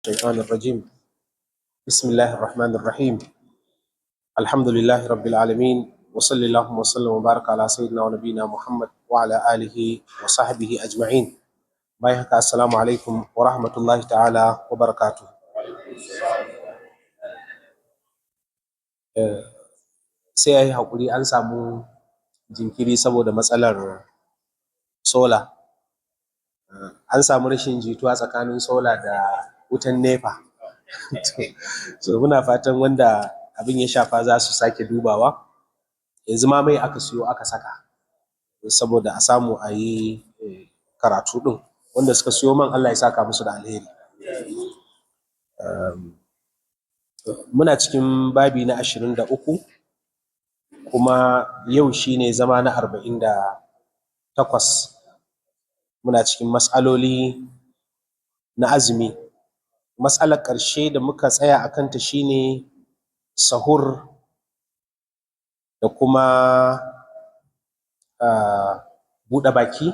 الشيطان الرجيم. بسم الله الرحمن الرحيم. الحمد لله رب العالمين، وصلى اللهم وسلم وبارك على سيدنا ونبينا محمد وعلى آله وصحبه أجمعين. Bayan haka, assalamu alaikum wa rahmatullahi ta'ala wa barakatuh. Sai a yi haƙuri, an samu jinkiri saboda matsalar sola. An samu rashin jituwa tsakanin sola da wutan NEPA. So muna fatan wanda abin ya shafa za su sake dubawa. Yanzu ma mai aka siyo aka saka saboda a samu a yi karatu ɗin. Wanda suka siyo man, Allah ya saka musu da alheri. Muna cikin babi na 23, kuma yau shine zama na 48. Muna cikin mas'aloli na azumi. Mas'alar ƙarshe da muka tsaya a kanta shine sahur da kuma buɗe baki,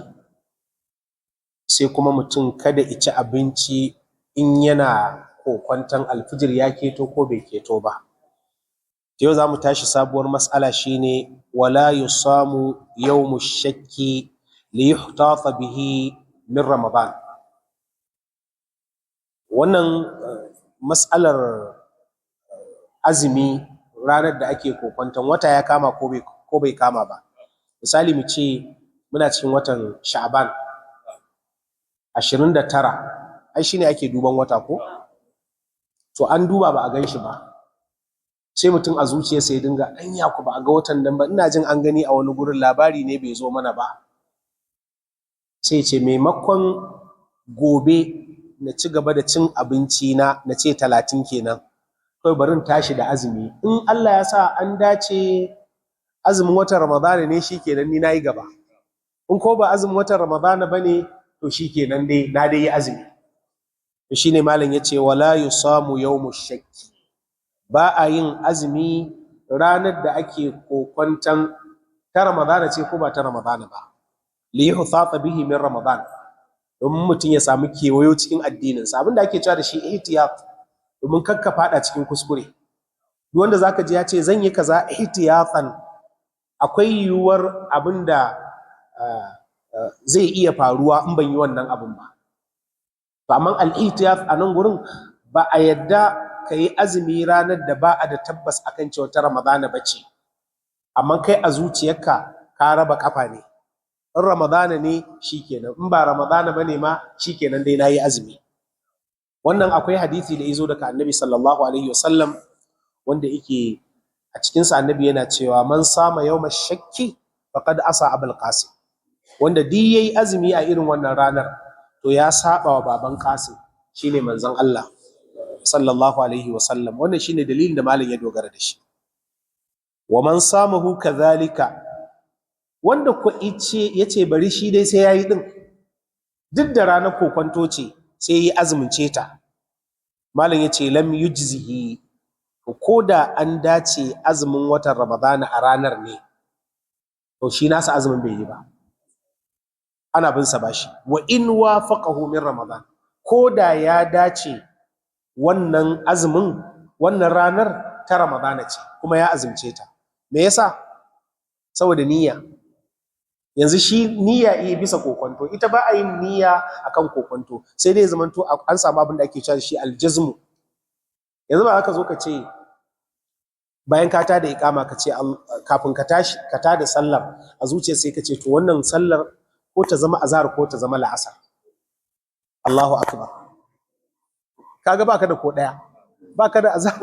sai kuma mutum kada ya ci abinci in yana kokwanton alfijir ya keto ko bai keto ba. Yau za mu tashi sabuwar mas'ala, shine wala yusamu yawmu shakki liyuhtata bihi min Ramadan. Wannan mas'alar azumi ranar da ake kokwanton wata ya kama ko bai kama ba. Misali, mu ce muna cikin watan Sha'ban 29, ai shine ake duban wata ko? To, an duba ba a gan shi ba. Sai mutum a zuciyarsa ya dinga, "Anya ko ba a ga watan nan ba? Ina jin an gani a wani gurin, labari ne bai zo mana ba." Sai ya ce, "Maimakon gobe na ci gaba da cin abinci na, na ce 30 kenan, kawai bari in tashi da azumi. In Allah ya sa an dace azumin watan Ramadana ne, shikenan, ni nayi gaba. In ko ba azumin watan Ramadana bane, to shikenan dai, na dai yi azumi." To, shine malam yace wala yusamu yawmu shakki, ba a yin azumi ranar da ake kokwantan ta Ramadana ce ko ba ta Ramadana ba, li yuhtata bihi min Ramadan, domin mutum ya samu kewayo cikin addininsa, abinda ake cewa da shi ihtiyat, domin kakka fada cikin kuskure. Duk wanda zaka ji ya ce zan yi kaza ihtiyatan, akwai yiwuwar abinda zai iya faruwa in ban yi wannan abin ba. To, amma al-ihtiyat a nan gurin, ba a yadda ka yi azumi ranar da ba a da tabbas akan cewa ta Ramadana ba ce, amma kai a zuciyarka ka raba kafa ne. In Ramadana ne, shikenan; in ba Ramadana bane ma, shikenan dai, nayi azumi. Wannan akwai hadisi da yazo daga Annabi sallallahu alaihi wasallam, wanda yake a cikin sa Annabi yana cewa, "Man sama yawma shakki faqad asa Abul Qasim." Wanda duk yayi azumi a irin wannan ranar, to ya saba wa baban Qasim, shine manzon Allah sallallahu alaihi wasallam. Wannan shine dalilin da malam ya dogara da shi. Wa man samahu kadhalika, wanda ko ice yace bari shi dai sai yayi din, duk da ranar kokwanto ce, sai yi azumin ta, malam yace lam yujzihi. Ko da an dace azumin watan Ramadana a ranar ne, to shi nasa azumin bai yi ba, ana bin sa bashi. Wa in wafaqahu min Ramadan, ko da ya dace wannan azumin, wannan ranar ta Ramadana ce, kuma ya azumce ta. Me yasa? Saboda niyya. Yanzu shi niyya iya bisa kokonto, ita ba a yin niyya akan kokonto, sai dai zamanto an samu abin da ake cewa shi aljazmu. Yanzu ba ka zo ka ce bayan ka tada iqama, ka ce kafin ka tashi ka tada sallar, a zuciya sai ka ce, "To, wannan sallar ko ta zama azhar ko ta zama la'asar, Allahu akbar." Kaga baka da ko daya, baka da azhar.